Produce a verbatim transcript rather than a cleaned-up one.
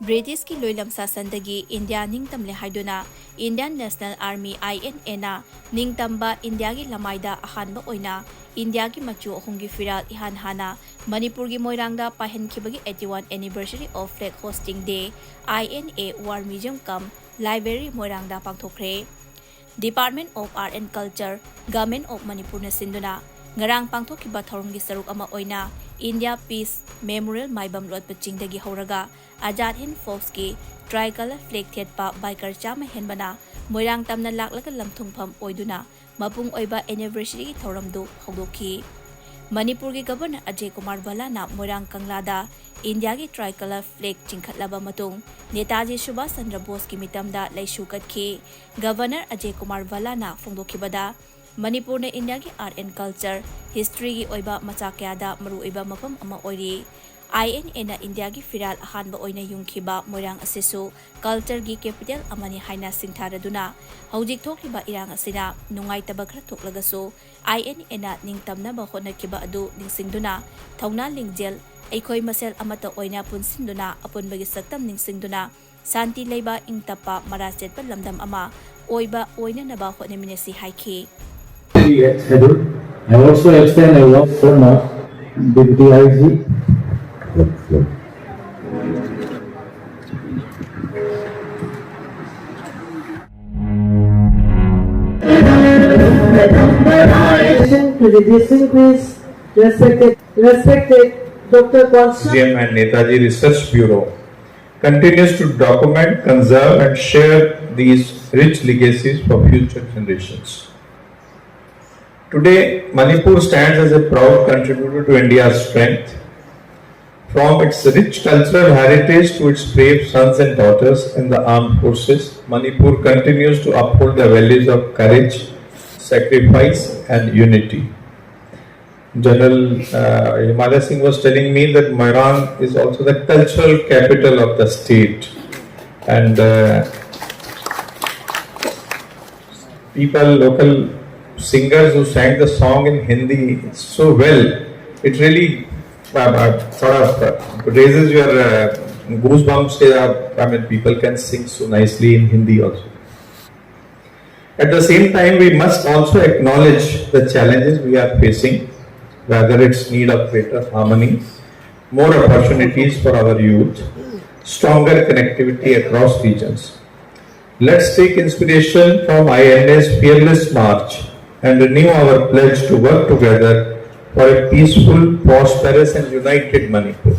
ꯕ꯭ꯔꯤꯇꯤꯁꯀꯤ ꯂꯣꯏꯂꯝ ꯁꯥꯁꯟꯗꯒꯤ ꯏꯟꯗꯤꯌꯥ ꯅꯤꯡꯇꯝꯂꯦ ꯍꯥꯏꯗꯨꯅ Indian National Army, I N A ꯅ ꯅꯤꯡꯇꯝꯕ ꯏꯟꯗꯤꯌꯥꯒꯤ ꯂꯃꯥꯏꯗ ꯑꯍꯥꯟꯕ ꯑꯣꯏꯅ ꯏꯟꯗꯤꯌꯥꯒꯤ ꯃꯆꯨ ꯑꯍꯨꯝꯒꯤ ꯐꯤꯔꯥꯜ ꯏꯍꯥꯟ ꯍꯥꯟꯅ ꯃꯅꯤꯄꯨꯔꯒꯤ ꯃꯣꯏꯔꯥꯡꯗ ꯄꯥꯏꯍꯟꯈꯤꯕꯒꯤ eighty one anniversary of Flag Hosting Day, I N A War Museum cum Library ꯃꯣꯏꯔꯥꯡꯗ ꯄꯥꯡꯊꯣꯛꯈ꯭ꯔꯦ꯫ Department of Art and Culture, Government of ꯃꯅꯤꯄꯨꯔꯅ ꯁꯤꯟꯗꯨꯅ ꯉꯔꯥꯡ ꯄꯥꯡꯊꯣꯛꯈꯤꯕ ꯊꯧꯔꯝꯒꯤ ꯁꯔꯨꯛ ꯑꯃ ꯑꯣꯏꯅ India Peace Memorial ꯃꯥꯏꯕꯝ ꯂꯣꯠꯄ ꯆꯤꯡꯗꯒꯤ ꯍꯧꯔꯒ Azad Hind Forceꯀꯤ Tricolor Flag ꯊꯦꯠꯄ biker ꯆꯥꯝꯃ ꯍꯦꯟꯕꯅ ꯃꯣꯏꯔꯥꯡ ꯇꯝꯅ ꯂꯥꯛꯂꯒ ꯂꯝꯊꯨꯡꯐꯝ ꯑꯣꯏꯗꯨꯅ ꯃꯄꯨꯡ ꯑꯣꯏꯕ anniversaryꯒꯤ ꯊꯧꯔꯝꯗꯨ ꯍꯧꯗꯣꯛꯈꯤ꯫ ꯃꯅꯤꯄꯨꯔꯒꯤ Governor ꯑꯖꯌ ꯀꯨꯃꯥꯔ ꯚꯜꯂꯥꯅ ꯃꯣꯏꯔꯥꯡ ꯀꯪꯂꯥꯗ ꯏꯟꯗꯤꯌꯥꯒꯤ Tricolor Flag ꯆꯤꯡꯈꯠꯂꯕ ꯃꯇꯨꯡ ꯅꯦꯇꯥꯖꯤ ꯁꯨꯚꯥꯁ ꯆꯟꯗ꯭ꯔ ꯕꯣꯁꯀꯤ ꯃꯤꯇꯝꯗ ꯂꯩꯁꯨ ꯀꯠꯈꯤ꯫ Governor ꯑꯖꯌ ꯀꯨꯃꯥꯔ ꯚꯜꯂꯥꯅ ꯐꯣꯡꯗꯣꯛꯈꯤꯕꯗ, ꯃꯅꯤꯄꯨꯔꯅ ꯏꯟꯗꯤꯌꯥꯒꯤ art and culture, historyꯒꯤ ꯑꯣꯏꯕ ꯃꯆꯥꯛ ꯀꯌꯥꯗ ꯃꯔꯨꯑꯣꯏꯕ ꯃꯐꯝ ꯑꯃ ꯑꯣꯏꯔꯤ꯫ I N Aꯅ ꯏꯟꯗꯤꯌꯥꯒꯤ ꯐꯤꯔꯥꯜ ꯑꯍꯥꯟꯕ ꯑꯣꯏꯅ ꯌꯨꯡꯈꯤꯕ ꯃꯣꯏꯔꯥꯡ ꯑꯁꯤꯁꯨ cultureꯒꯤ capital ꯑꯃꯅꯤ ꯍꯥꯏꯅ ꯁꯤꯡꯊꯥꯔꯗꯨꯅ, ꯍꯧꯖꯤꯛ ꯊꯣꯛꯂꯤꯕ ꯏꯔꯥꯡ ꯑꯁꯤꯅ ꯅꯨꯡꯉꯥꯏꯇꯕ ꯈꯔ ꯊꯣꯛꯂꯒꯁꯨ, I N Aꯅ ꯅꯤꯡꯇꯝꯅꯕ ꯍꯣꯠꯅꯈꯤꯕ ꯑꯗꯨ ꯅꯤꯡꯁꯤꯡꯗꯨꯅ, ꯊꯧꯅꯥ ꯂꯤꯡꯖꯦꯜ, ꯑꯩꯈꯣꯏ ꯃꯁꯦꯜ ꯑꯃꯠꯇ ꯑꯣꯏꯅ ꯄꯨꯟꯁꯤꯟꯗꯨꯅ, ꯑꯄꯨꯟꯕꯒꯤ ꯁꯛꯇꯝ ꯅꯤꯡꯁꯤꯡꯗꯨꯅ, ꯁꯥꯟꯇꯤ ꯂꯩꯕ, ꯏꯪ ꯇꯞꯄ, ꯃꯔꯥ ꯆꯦꯠꯄ ꯂꯝꯗꯝ ꯑꯃ ꯑꯣꯏꯕ ꯑꯣꯏꯅꯅꯕ ꯍꯣꯠꯅꯃꯤꯟꯅꯁꯤ ꯍꯥꯏꯈꯤ꯫ Yes, I do. I also extend a warm welcome, Deputy I G. To the distinguished, respected, respected Doctor Constance Museum and Netaji Research Bureau continues to document, conserve, and share these rich legacies for future generations. Today, Manipur stands as a proud contributor to India's strength. From its rich cultural heritage to its brave sons and daughters in the armed forces, Manipur continues to uphold the values of courage, sacrifice, and unity. General uh, Himalaya Singh was telling me that Moirang is also the cultural capital of the state, and uh, people, local singers who sang the song in Hindi so well, it really uh, uh, sort of uh, raises your uh, Goosebumps के आप, I mean, people can sing so nicely in Hindi also. At the same time, we must also acknowledge the challenges we are facing, whether it's need of greater harmony, more opportunities for our youth, stronger connectivity across regions. Let's take inspiration from I N A's fearless march and renew our pledge to work together for a peaceful, prosperous, and united Manipur.